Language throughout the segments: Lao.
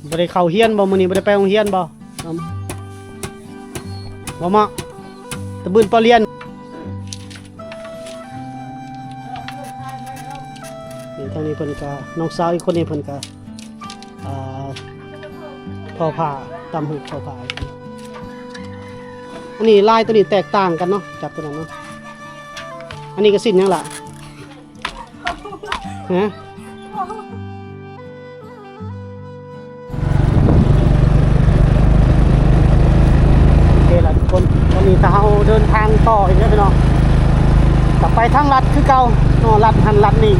ບໍ່ໄດ້ເຂົ້າຮຽນບໍ່? ມື້ນີ້ບໍ່ໄດ້ໄປໂຮງຮຽນບໍ່? ອືມ ບໍ່ເໝາະ ຕະບືນປະລຽນ. ນີ້ ທາງນີ້ເພິ່ນກະ ນ້ອງສາວອີກຄົນນີ້ເພິ່ນກະ ອ່າ ທໍຜ້າ ຕຳຫູກ ທໍຜ້າ. ອັນນີ້ລາຍໂຕນີ້ແຕກຕ່າງກັນເນາະ ຈາກໂຕນັ້ນເນາະ. ອັນນີ້ກະສິ້ນຫຍັງລະ? ຮະ? ໂອເຄລະທຸກຄົນ ຕອນນີ້ກະເຮົາເດີນທາງຕໍ່ອີກແລ້ວພີ່ນ້ອງ ກະໄປທາງລັດຄືເກົ່າເນາະ ລັດຫັ້ນລັດນີ້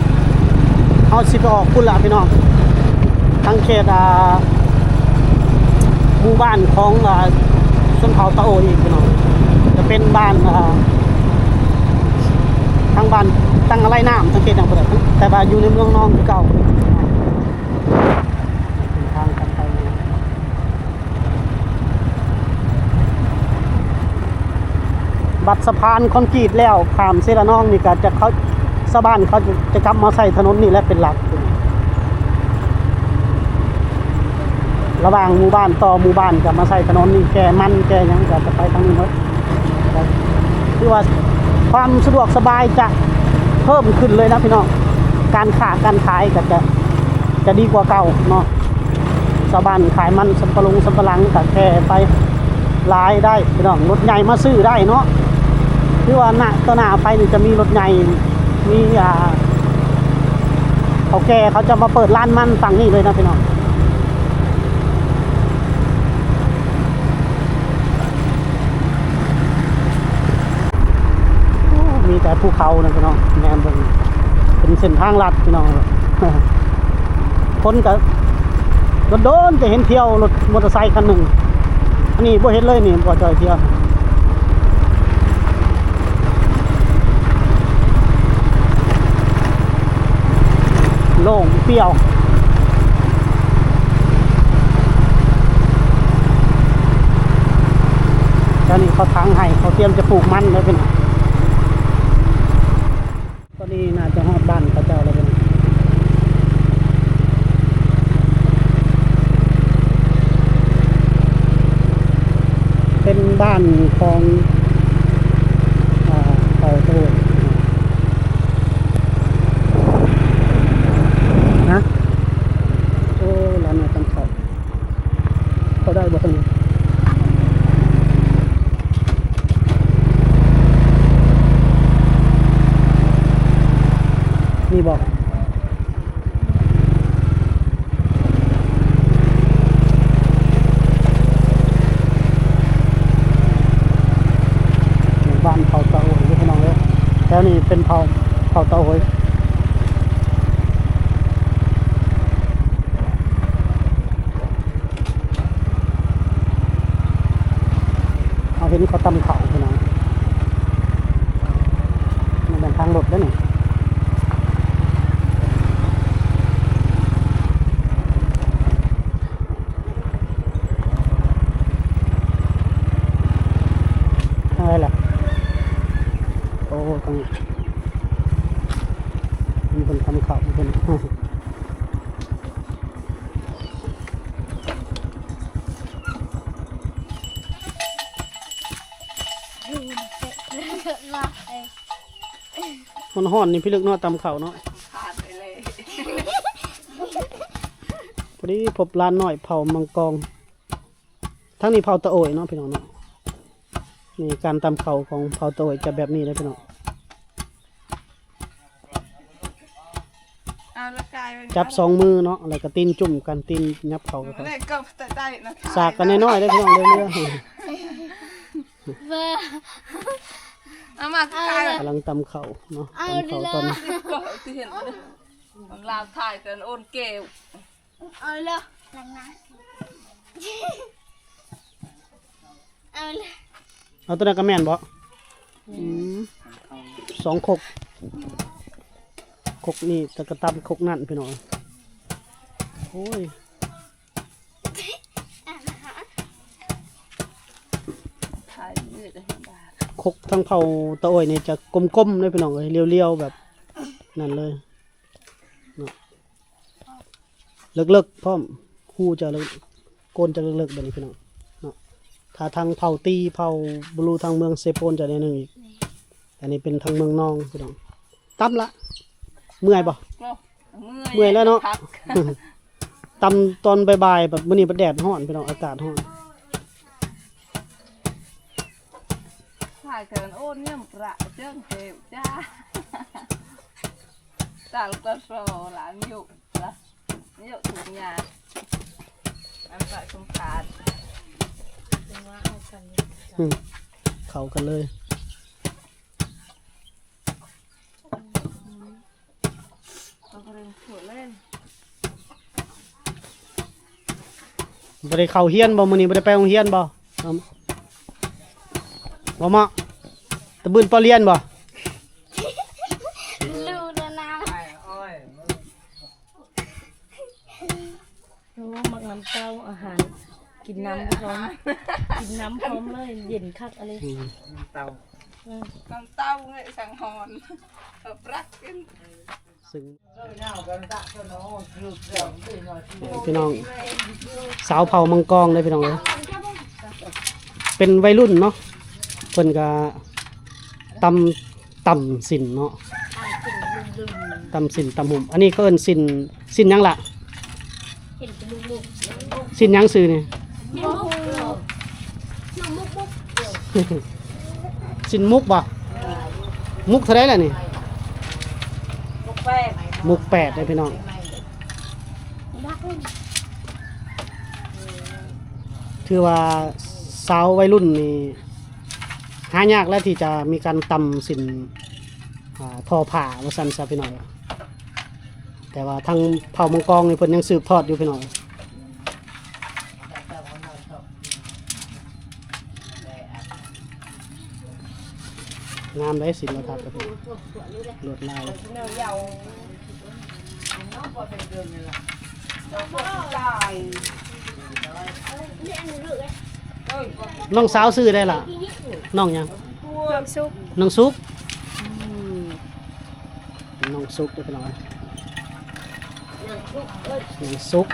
ເຮົາຊິໄປອອກພຸ້ນລະພີ່ນ້ອງ ທາງເຂດ ອ່າ ໝູ່ບ້ານຂອງ ອ່າ ຊົນເຜົ່າຕາໂອອີກພີ່ນ້ອງ ຈະເປັນບ້ານ ອ່າ ທາງບ້ານຕັງອາໄລນ້ຳ ສັງເກດຫຍັງບໍ່ໄດ້ ແຕ່ວ່າຢູ່ໃນເມືອງນອງຄືເກົ່າ. ເປັນທາງກັນໄປມາ ບັດສະພານຄອນກຣີດແລ້ວ ຂ້າມເຊລະນອງນີ້ກະຈະ ເຂົາ ຊາວບ້ານເຂົາຈະ ຈະກັບມາໃຊ້ຖະໜົນນີ້ແຫຼະເປັນຫຼັກ ລະຫວ່າງໝູ່ບ້ານຕໍ່ໝູ່ບ້ານກະມາໃຊ້ຖະໜົນນີ້ ແກ່ມັນແກ່ຫຍັງກະຈະໄປທາງນີ້ໝົດ. ຖືວ່າຄວາມສະດວກສະບາຍຈະເພີ່ມຂຶ້ນເລີຍນະພີ່ນ້ອງ ການຄ້າການຂາຍກະຈະ ຈະດີກວ່າເກົ່າເນາະ ຊາວບ້ານຂາຍມັນສຳປະຫຼົງສຳປະຫຼັງກະແກ່ໄປຫຼາຍໄດ້ພີ່ນ້ອງ ລົດໃຫຍ່ມາຊື້ໄດ້ເນາະ. ຄືວ່າໜ້າຕໍ່ໜ້າໄປນີ້ຈະມີລົດໃຫຍ່ ມີ ອ່າ ເຖົ້າແກ່ເຂົາຈະມາເປີດລານມັນຝັ່ງນີ້ເລີຍນະພີ່ນ້ອງ. ໂອ້ ມີແຕ່ພູເຂົານະພີ່ນ້ອງ ແນມເບິ່ງ ເປັນເສັ້ນທາງລັດພີ່ນ້ອງ. ຄົນກະດົນໆຈະເຫັນທ່ຽວລົດມໍເຕີໄຊຄັນໜຶ່ງ ອັນນີ້ບໍ່ເຫັນເລີຍນີ້ ບໍ່ຈ່ອຍທ່ຽວ ໂລ່ງປ່ຽວ. ແຖວນີ້ເຂົາຖາງໄຮ່ ເຂົາຕຽມຈະປູກມັນແລ້ວເພິ່ນ. ຕອນນີ້ໜ້າຈະຮອດບ້ານເຂົາເຈົ້າແລ້ວເພິ່ນ. ເປັນບ້ານຂອງ ອ່າ ເຜົ່າຕາໂອຍ. ຮະ? ໂອ້ ຮ້ານນ້ອຍຕຳເຂົ້າ ເຂົ້າໄດ້ບໍ່ທາງນີ້? ມີບໍ່? ບ້ານເຜົ່າຕາໂອຍເດີພີ່ນ້ອງເອີຍ ແຖວນີ້ເປັນເຜົ່າ ເຜົ່າຕາໂອຍ. ເຮົາເຫັນເຂົາຕຳເຂົ້າພຸ້ນນະ ມັນເປັນທາງລົດເດ້ນີ້. ທາງໃດລະ? ໂອ້ ຕອນນີ້ມີຄົນຕຳເຂົ້າຢູ່ພຸ້ນ. ມັນຮ້ອນນີ້ພິລຶກເນາະ ຕຳເຂົ້າເນາະ. ພໍດີພົບຫຼານນ້ອຍເຜົ່າມັງກອງ. ທາງນີ້ເຜົ່າຕາໂອຍເນາະພີ່ນ້ອງເນາະ. ນີ້ການຕຳເຂົ້າຂອງເຜົ່າຕາໂອຍຈະແບບນີ້ເດີພີ່ນ້ອງ. ເອົາລະກາຍໄວ້ ຈັບສອງມືເນາະ ແລ້ວກະຕີນຈຸ້ມກັນ ຕີນຫຍັບເຂົ້າກັນ ສາກກັນນ້ອຍໆເດີພີ່ນ້ອງເດີ. ເອົາມາກາຍ ກຳລັງຕຳເຂົ້າເນາະ ຕຳເຂົ້າຕອນ ເອົາເດີ ມັນລາວຖ່າຍກັນໂອນແກ້ວ. ເອົາເລີຍ ຫຼັງນະ ເອົາເລີຍ ເອົາໂຕນັ້ນກະແມ່ນບໍ່? ອືມ ສອງຄົກ ຄົກນີ້ແຕ່ກະຕຳຄົກນັ້ນພີ່ນ້ອງ. ໂອ້ຍ ຄົກທາງເຜົ່າຕາໂອຍນີ້ຈະກົມໆເດີພີ່ນ້ອງເອີຍ ລຽວໆແບບນັ້ນເລີຍເນາະ. ເລິກໆພ້ອມ ຮູຈະເລິກ ໂກນຈະເລິກໆ ແບບນີ້ພີ່ນ້ອງເນາະ. ຖ້າທາງເຜົ່າຕີ ເຜົ່າບລູທາງເມືອງເຊໂປນຈະໜ້ອຍໜຶ່ງອີກ. ອັນນີ້ເປັນທາງເມືອງນອງພີ່ນ້ອງ. ຕຳລະ ເມື່ອຍບໍ່? ເມື່ອຍ ເມື່ອຍແລ້ວເນາະ ພັກ ຕຳຕອນບ່າຍໆ ບັດມື້ນີ້ບັດແດດຮ້ອນພີ່ນ້ອງ ອາກາດຮ້ອນ. ພາກັນໂອນຍາມປະເຈີງເທວຈ້າ ຕາລະກະໂຊລະຍຸລະຍຸທຸກຍາ ອັນປະສົມພາດ ອືມ ເຂົ້າກັນເລີຍ. ບໍ່ໄດ້ເຂົ້າຮຽນບໍ່? ມື້ນີ້ບໍ່ໄດ້ໄປໂຮງຮຽນບໍ່? ບໍ່ເໝາະ ຕະບືນປໍລຽນບໍ່? ໂອ້ ມັກນ້ຳເຕົ້າ ອາຫານ ກິນນ້ຳພ້ອມ ກິນນ້ຳພ້ອມເລີຍ ເຢັນຄັກອະເລ. ອືມ ນ້ຳເຕົ້າ ເອີ ນ້ຳເຕົ້າເງຍສັງຫອນ ເອົາປລັກກິນ. ຊຶ່ງ ເອີ ພີ່ນ້ອງ ຊາວເຜົ່າມັງກອງເດ້ພີ່ນ້ອງເອີຍ ເປັນໄວລຸ້ນເນາະ ເພິ່ນກະ ຕຳ ຕຳສິ້ນເນາະ ຕຳສິ້ນຕຳຫຸ້ມ ອັນນີ້ເຂົາເອີ້ນສິ້ນ ສິ້ນຫຍັງລະ? ສິ້ນຫຍັງຊື່ນີ້? ສິ້ນໝຸກບໍ່? ໝຸກເທົ່າໃດລະນີ້? ໝຸກແປດເດ້ພີ່ນ້ອງ. ຖືວ່າຊາວໄວລຸ້ນນີ້ ຫາຍາກແລ້ວທີ່ຈະມີການຕຳສິ້ນ ອ່າ ທໍຜ້າວ່າຊັ້ນຊະພີ່ນ້ອງ. ແຕ່ວ່າທາງເຜົ່າມັງກອງນີ້ເພິ່ນຍັງສືບທອດຢູ່ພີ່ນ້ອງ. ງາມເດ້ ສິລະປະກະຕິ ລວດລາຍ. ນ້ອງສາວຊື່ໃດລະ? ນ້ອງຫຍັງ? ນ້ອງສຸກ ນ້ອງສຸກ ອືມ ນ້ອງສຸກເດີພີ່ນ້ອງເອີຍ ນ້ອງສຸກ.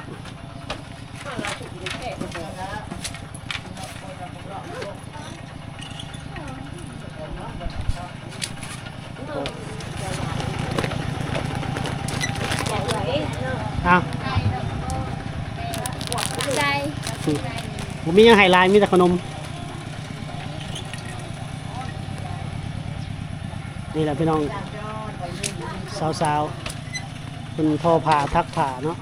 ອ້າວ ໃສ່ ບໍ່ມີຫຍັງໃຫ້ຫຼາຍ ມີແຕ່ຂະໜົມ. ນີ້ແຫຼະພີ່ນ້ອງ ສາວໆ ເພິ່ນທໍຜ້າ ຖັກຜ້າເນາະ.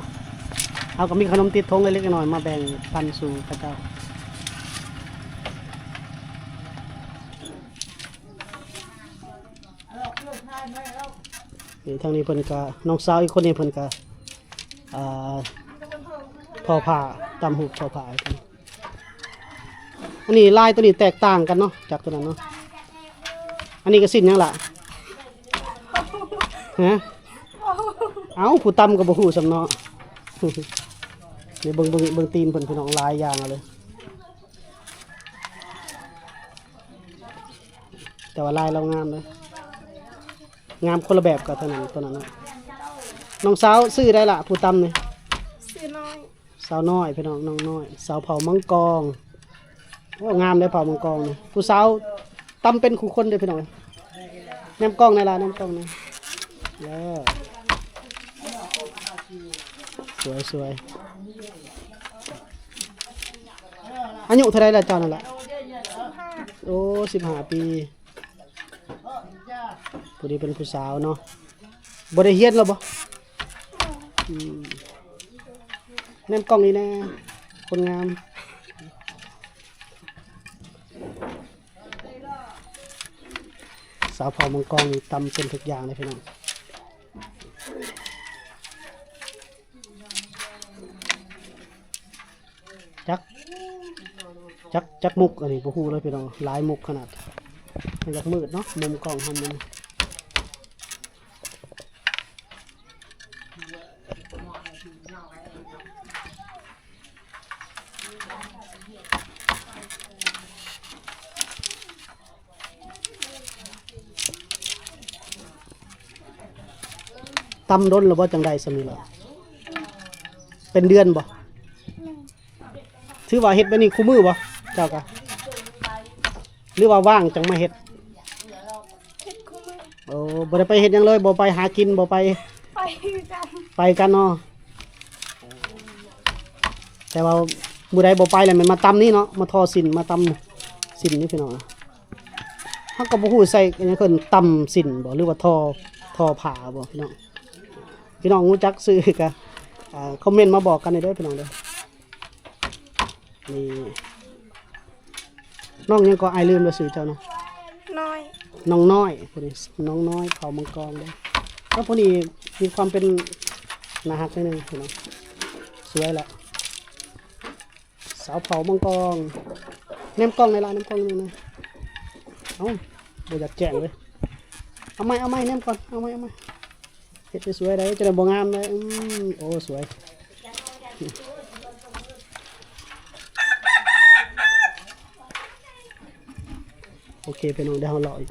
ເຮົາກໍມີຂະໜົມຕິດຖົງເລັກໆ ນ້ອຍໆ ມາແບ່ງປັນສູ່ເຂົາເຈົ້າ. ນີ້ທາງນີ້ເພິ່ນກະ ນ້ອງສາວອີກຄົນນີ້ເພິ່ນກະ ອ່າ ທໍຜ້າ ຕຳຫູກ ທໍຜ້າ. ອັນນີ້ລາຍໂຕນີ້ແຕກຕ່າງກັນເນາະ ຈາກໂຕນັ້ນເນາະ. ອັນນີ້ກໍສິ້ນຫຍັງລະ? ຮະ? ເອົ້າ ຜູ້ຕຳກໍບໍ່ຮູ້ສ່ຳເນາະ. ນີ້ເບິ່ງ ເບິ່ງ ເບິ່ງຕີນເພິ່ນ ພີ່ນ້ອງ ຫຼາຍຢ່າງເລີຍ. ແຕ່ວ່າລາຍລາວງາມເດ້ ງາມຄົນລະແບບກັບເທົ່ານັ້ນ ຕົວນັ້ນເນາະ. ນ້ອງສາວຊື່ໃດລະ ຜູ້ຕຳນີ້? ຊື່ນ້ອຍ ສາວນ້ອຍພີ່ນ້ອງ ນ້ອງນ້ອຍ ສາວເຜົ່າມັງກອງ. ໂອ້ ງາມເດ້ເຜົ່າມັງກອງນີ້ ຜູ້ສາວຕຳເປັນຄູ່ຄົນເດ້ພີ່ນ້ອງ. ແນມກ້ອງແດ່ລະ ແນມກ້ອງແດ່ ເອີ ສວຍໆ. ອາຍຸເທົ່າໃດລະເຈົ້ານັ້ນລະ? ໂອ້ ສິບຫ້າປີ. ຜູ້ນີ້ເປັນຜູ້ສາວເນາະ ບໍ່ໄດ້ຮຽນແລ້ວບໍ່? ອືມ ແນມກ້ອງນີ້ແນ່ ຄົນງາມ. ສາວເຜົ່າມັງກອງນີ້ຕຳເປັນທຸກຢ່າງເລີຍພີ່ນ້ອງ. ຈັກ ຈັກ ຈັກມຸກ ອັນນີ້ບໍ່ຮູ້ເລີຍພີ່ນ້ອງ ຫຼາຍມຸກຂະໜາດ. ມັນຢາກມືດເນາະ ມຸມກ້ອງເຮົາມັນ. ຕຳດົນແລ້ວບໍ່ ຈັ່ງໄດ້ສ່ຳນີ້ລະ? ເປັນເດືອນບໍ່? ຖືວ່າເຮັດແບບນີ້ຄູ່ມື້ບໍ່ ເຈົ້າກະ ຫຼືວ່າວ່າງຈັ່ງມາເຮັດ? ເຮັດຄູ່ມື້. ໂອ້ ບໍ່ໄດ້ໄປເຮັດຫຍັງເລີຍ ບໍ່ໄປຫາກິນ ບໍ່ໄປ? ໄປຄືກັນ. ໄປຄືກັນເນາະ. ແຕ່ວ່າມື້ໃດບໍ່ໄປແລ້ວແມ່ນມາຕຳນີ້ເນາະ ມາທໍ້ສິ້ນ ມາຕຳສິ້ນນີ້ພີ່ນ້ອງ. ເຮົາກໍບໍ່ຮູ້ໃສ່ຫຍັງເອີ້ນ ຕຳສິ້ນບໍ່ ຫຼືວ່າທໍ້ ທໍ້ຜ້າບໍ່ພີ່ນ້ອງ? ພີ່ນ້ອງຮູ້ຈັກຊື່ກະ ອ່າ ຄອມເມັນມາບອກກັນແດ່ເດີພີ່ນ້ອງເດີ. ນີ້ ນ້ອງຫຍັງກໍ ອ້າຍລືມແລ້ວຊື່ເຈົ້ານະ? ນ້ອຍ. ນ້ອງນ້ອຍ ຜູ້ນີ້ ນ້ອງນ້ອຍ ເຜົ່າມັງກອງເດ້. ແລ້ວຜູ້ນີ້ມີຄວາມເປັນໜ້າຮັກໜ້ອຍໜຶ່ງພີ່ນ້ອງ ສວຍລະ ສາວເຜົ່າມັງກອງ. ແນມກ້ອງແດ່ລະ ແນມກ້ອງໜຶ່ງນະ. ເອົ້າ ບໍ່ຢາກແຈ້ງເລີຍ. ເອົາໃໝ່ ເອົາໃໝ່ ແນມກ່ອນ ເອົາໃໝ່ ເອົາໃໝ່. ເຮັດໃຫ້ສວຍໄດ໋ ຈະໄດ້ບໍ່ງາມໄດ໋. ອືມ ໂອ້ ສວຍ. ໂອເຄ ພີ່ນ້ອງ ດຽວເຮົາເລາະອີກ.